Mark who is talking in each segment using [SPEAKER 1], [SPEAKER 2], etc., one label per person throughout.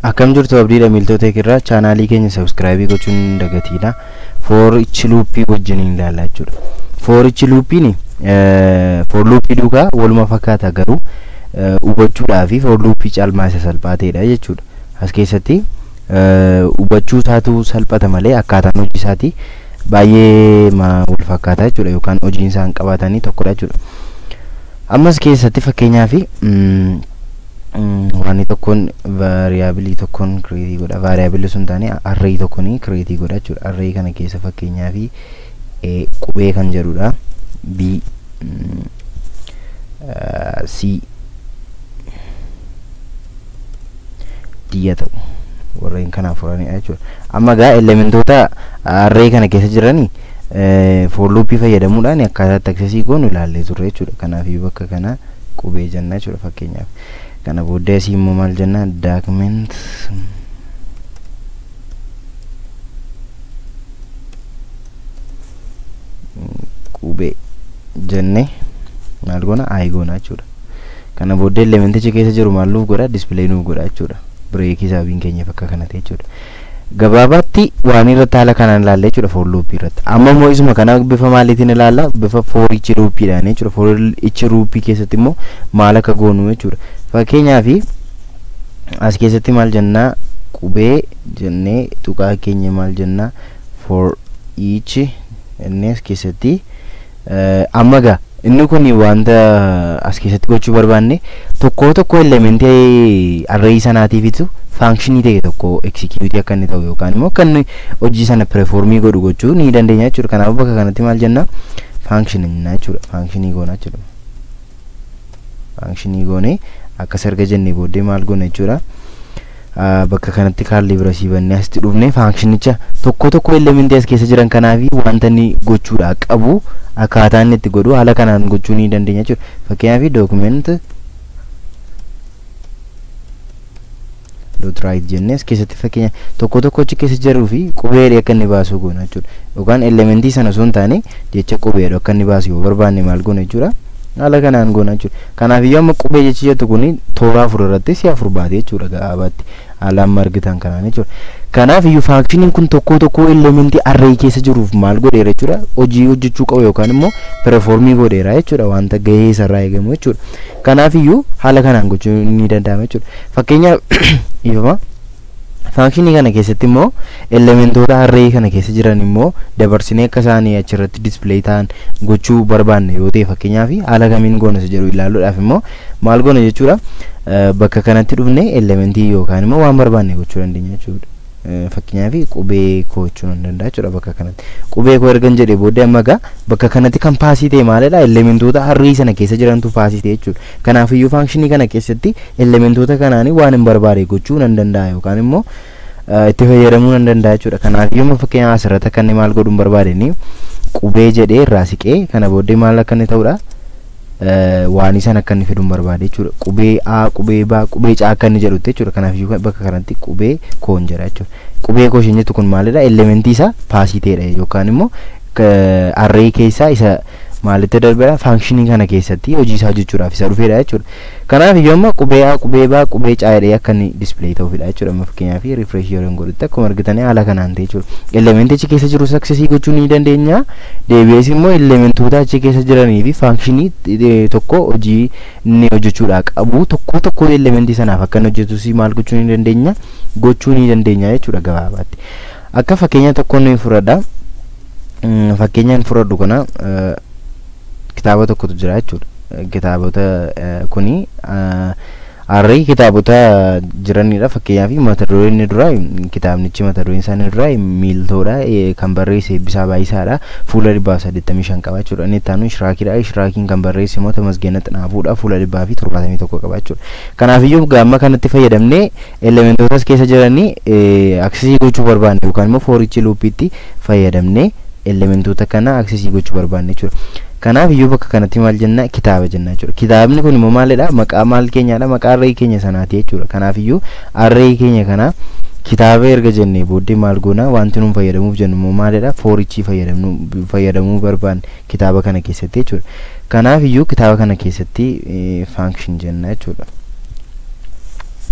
[SPEAKER 1] Akkam jirtu abdiidha miiltota irraa chaanaalii keenya subscribe gochuun hin dagatiina. For each loopii wajjin ilaallaa jechuudha. For each loopiin for loopii duukaa waluma fakkaata garuu hubachuudhaa fi for loopii caalmaa isa salphaa ta'edha jechuudha. As keessatti hubachuu isaatu salphata malee akkaataan hojii isaatii baay'ee wal fakkaata jechuudha yookaan hojiin isaan qabaatanii tokkodha jechuudha. Ammas keessatti fakkeenyaaf waan tokkoon variabilii tokkoon create godha. Variabilii sun taane array tokkoon create godha jechuudha. Array kana keessa fakkeenyaaf qubee kan jedhudha. B C D haa ta'u warreen kanaaf furanidha jechuudha. Amma egaa elementoota array kana keessa jiranii for loopii fayyadamuudhaan akkaataa itti accessii goonu ilaallee turre jechuudha. Kanaaf bakka kana qubee jenna jechuudha fakkeenyaaf. Kana booddee asii immoo maal jenna document qubee jenne maal goona i goona jechuudha. Kana booddee elementichi keessa jiru maal nuuf godha display nuuf godha jechuudha. Break isaa biin keenyaaf akka kana ta'e jechuudha. Gabaabaatti waan irratti haala kanaan ilaalla jechuudha for loop irratti. Amma immoo isuma kana bifa maaliitiin ilaalla? Bifa for each loopiidhaan jechuudha. For each loopii keessatti immoo maal akka goonu jechuudha. Fakkeenyaaf as keessatti maal jennaa qubee jennee tuqaa keenya maal jennaa for each jennee as keessatti amma gaa inni kun wanta as keessatti gochuu barbaanne tokko tokko elementii array sanaatiifitu faankishinii ta'e tokko execute akka inni ta'u yookaan immoo akka inni hojii sana performii godhu gochuu ni dandeenya jechuudha. Kanaafuu bakka kanatti maal jenna faankishinii jenna jechuudha. Faankishinii goona jechuudha. Faankishinii goone akkas erga jennee booddee maal goona jechuudha. Bakka kanatti kaalli bira siibannee asitti dhufne faankishinicha tokko tokko elementii as keessa jiran kanaafi wanta inni gochuudha qabu akkaataa inni itti godhu haala kanaan gochuu ni dandeenya jechuudha. Fakkeenyaaf document dot write jennee as keessatti fakkeenya tokko tokko achi keessa jiruu fi qubeedha akka inni baasu goona jechuudha. Yookaan elementii sana osoo hin taane jecha qubeedha akka inni baasu yoo barbaanne maal goona jechuudha. Haala kanaan goona jechuudha. Kanaaf iyyuu amma qubee jechi jettu kun toora afur irratti si'a afur baate jechuudha gabaabaatti haala amma argitan kanaan jechuudha. Kanaaf iyyuu faankishiniin kun tokko tokko elementii array keessa jiruuf maal godheera jechuudha. Hojii hojjechuu qabu yookaan immoo performii godheera jechuudha wanta gahee isarraa eegamu jechuudha. Kanaaf iyyuu haala kanaan gochuun ni danda'ama jechuudha. Fakkeenyaaf ifama faankishinii kana keessatti immoo elementoota array kana keessa jiran immoo dabarsinee akka isaanii achirratti display ta'an gochuu barbaanne yoo ta'e fakkeenyaaf haala kamiin goona isa jedhu ilaaluudhaaf immoo maal goona jechuudha. Bakka kanatti dhufne elementii yookaan immoo waan barbaanne gochuu dandeenya jechuudha. Fakkeenyaaf qubee koo jechuu nan danda'a jechuudha bakka kanatti. Qubee koo ergan jedhee booddee amma egaa bakka kanatti kan paasii ta'e maalidha? Elementoota array sana keessa jirantu paasii ta'e jechuudha. Kanaafiyyuu faankishinii kana keessatti elementoota kanaanii waan hin barbaade gochuu nan danda'a yookaan immoo itti fayyadamuu nan danda'a jechuudha. Kanaafiyyuu amma fakkeenyaaf asirratti akka inni maal godhuu hin barbaadeni qubee jedhee irraa siqee kana booddee maal akka inni ta'udha? Waan isaan akka inni fidu hin barbaade jechuudha. Qubee A, qubee B, qubee C akka inni jedhutti jechuudha. Kanaafiyyuu bakka kanatti qubee koon jedha jechuudha. Qubee koo isheen jettu kun maalidha? Elementii isaa paasii ta'edha yookaan immoo array keessaa isa maalitti darbedha? Faankishinii kana keessatti hojii isaa hojjechuudhaaf isa dhufedha jechuudha. Kanaaf iyyuu amma qubee A, qubee B, qubee C jedhee akka inni display ta'uufidha jechuudha. Amma fakkeenyaaf refresh yeroo godhutti akkuma argitanii haala kanaan ta'e jechuudha. Elementichi keessa jiru successii gochuu ni dandeenya. Deebi'ees immoo elementoota achi keessa jiranii fi faankishinii tokko hojii inni hojjechuudhaa qabu tokko tokko elementii sanaaf akka inni hojjetus maal gochuu ni dandeenya? Gochuu ni dandeenya jechuudha gabaabaatti. Akka fakkeenya tokkoon ni fudhadha. Fakkeenyaan fudhadhu kana kitaaba tokkotu jira jechuudha. Kitaabota kuni array kitaabota jiranidha. Fakkeenyaaf mata dureen inni dura kitaabnichi mata dureen isaa inni dura miiltoodha. Kan barreesse Eebbisaa Baayisaadha. Fuula 185 qaba jechuudha. Inni itti aanu Ishraakiidha. Ishraakiin kan barreesse immoo Tamasgeen Xinaafuudha. Fuula 171 qaba jechuudha. Kanaafiyyuu gaamma kanatti fayyadamnee elementoota as keessa jiranii aksesii gochuu barbaanne yookaan immoo for each loopiitti fayyadamnee elementoota kana aksesii gochuu barbaanne jechuudha. Kanaaf iyyuu bakka kanatti maal jenna? Kitaaba jenna jechuudha. Kitaabni kun immoo maalidha? Maqaa maal keenyaadha? Maqaa array keenya sanaati jechuudha. Kanaaf iyyuu array keenya kana kitaaba erga jennee booddee maal goona? Wanti nuun fayyadamuuf jennu immoo maalidha? For each fayyadamuu barbaanne kitaaba kana keessatti jechuudha. Kanaaf iyyuu kitaaba kana keessatti function jenna jechuudha.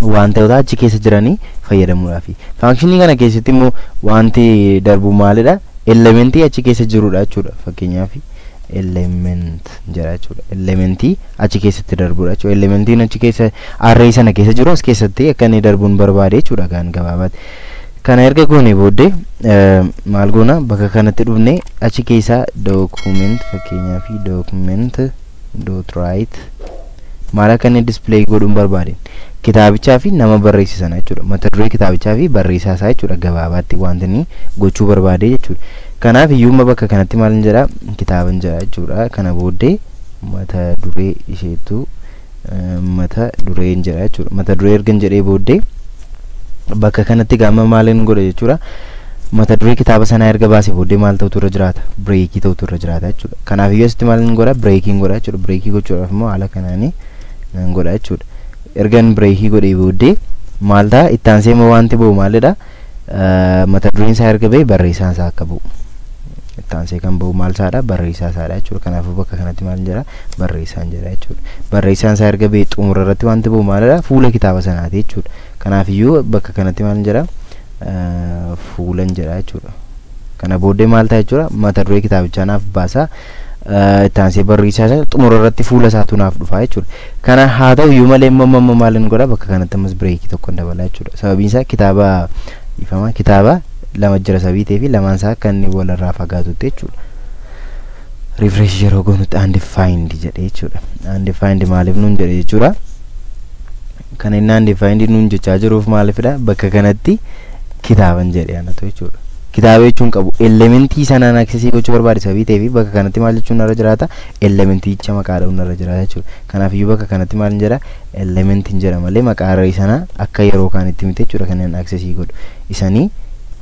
[SPEAKER 1] Wantoota achi keessa jiranii fayyadamuudhaafi. Functionii kana keessatti immoo wanti darbu maalidha? Elementii achi keessa jirudha jechuudha. Fakkeenyaaf element jedha jechuudha. Elementii achi keessatti darbudha jechuudha. Elementiin achi keessa array sana keessa jiru as keessatti akka inni darbuun barbaade jechuudha gaan gabaabaatti. Kana erga goone booddee maal goona? Bakka kanatti dhufne achi keessaa document, fakkeenyaaf document dot write, maal akka inni display godhuun barbaade? Kitaabichaa fi nama barreesse sana jechuudha. Mata duree kitaabichaa fi barreessaa isaa jechuudha, gabaabaatti wanti inni gochuu barbaade jechuudha. Kanaaf iyyuuma bakka kanatti maal jedha? Kitaaban jedha jechuudha. Kana booddee mata duree isheetu mata dureen jedha jechuudha. Mata duree ergan jedhee booddee bakka kanatti gama maaliin godha jechuudha? Mata duree kitaaba sanaa erga baasee booddee maal ta'utu irra jiraata? Breakii ta'utu irra jiraata jechuudha. Kanaaf iyyuu asitti maal godha? Breakiin godha jechuudha. Breakii gochuudhaaf immoo haala kanaanii nan godha jechuudha. Ergan breakii godhee booddee maal ta'a? Itti aansee immoo wanti bu'u maalidha? Mata dureen isaa erga ba'e barreessaan isaa akka bu'u. Itti aansee kan ba'u maal isaadha? Barreessaa isaadha jechuudha. Kanaafuu bakka kanatti maal jedha? Barreessaan jedha jechuudha. Barreessaan isaa erga ba'e xumura irratti wanti bu'u maalidha? Fuula kitaaba sanaati jechuudha. Kanaaf iyyuu bakka kanatti maal jedha? Fuulan jedha jechuudha. Kana booddee maal ta'a jechuudha? Mata duree kitaabichaa naaf baasa. Itti aansee barreessaa isaa, xumura irratti fuula isaatu naaf dhufa jechuudha. Kana haa ta'u iyyuu malee immoo amma maal godha? Bakka kanatti ammas breakii tokko dabala jechuudha. Sababiin isaa kitaaba ifama kitaaba lama jira sababii ta'ee fi lamaan isaa akka inni walirraa fagaatutti jechuudha. Refresh yeroo goonutti undefined jedhe jechuudha. Undefined maaliif nuun jedhe jechuudha? Kan inni undefined nuun jechaa jiruuf maaliifidha? Bakka kanatti kitaaban jedhe anatu jechuudha. Kitaaba jechuun qabu elementii sanaan accessii gochuu barbaade sababii ta'ee fi bakka kanatti maal jechuun narra jiraata? Elementicha maqaa dha'uun narra jiraata jechuudha. Kanaaf iyyuu bakka kanatti maal jedha? Elementiin jedha malee maqaa array sanaa akka yeroo kaanitti miti jechuudha kan inni accessii godhu. Isanii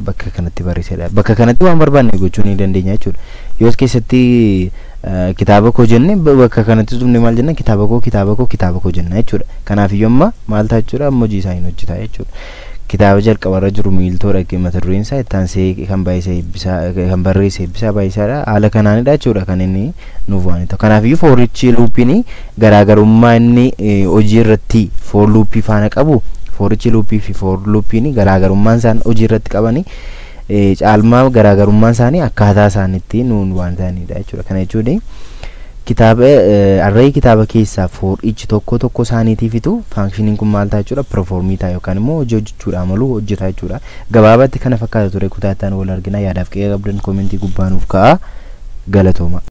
[SPEAKER 1] bakka kanatti barreessedha. Bakka kanatti waan barbaanne gochuu ni dandeenya jechuudha. Yoo as keessatti kitaaba koo jenne, bakka kanatti dhufne maal jenna? Kitaaba koo, kitaaba koo, kitaaba koo jenna jechuudha. Kanaaf iyyuu amma maal ta'a jechuudha? Amma hojii isaa hin hojjeta jechuudha. Kitaaba jalqabarra jiru miiltoodha mata dureen isaa, itti aansee kan baay'isee Eebbisaa, kan barreesse Eebbisaa Baay'isaadha. Haala kanaanidha jechuudha kan inni nuuf waan ta'u. Kanaaf iyyuu foreach loopiin garaagarummaa inni hojii irratti for loopii faana qabu, foreach loopii fi for loopiin garaagarummaan isaan hojii irratti qabani caalmaa garaagarummaan isaanii akkaataa isaanitti nuun waan ta'anidha jechuudha. Kana jechuun kitaaba array kitaaba keessaa for each tokko tokko isaaniitiifitu functioniin kun maal ta'a jechuudha? Performii ta'a yookaan immoo hojii hojjechuudha malu hojjeta jechuudha. Gabaabatti kana fakkaata ture. Kutaa itti aanu wal argina. Yaadaaf qe'ee qabdan commentii gubbaa nuuf ka'a. Galatooma.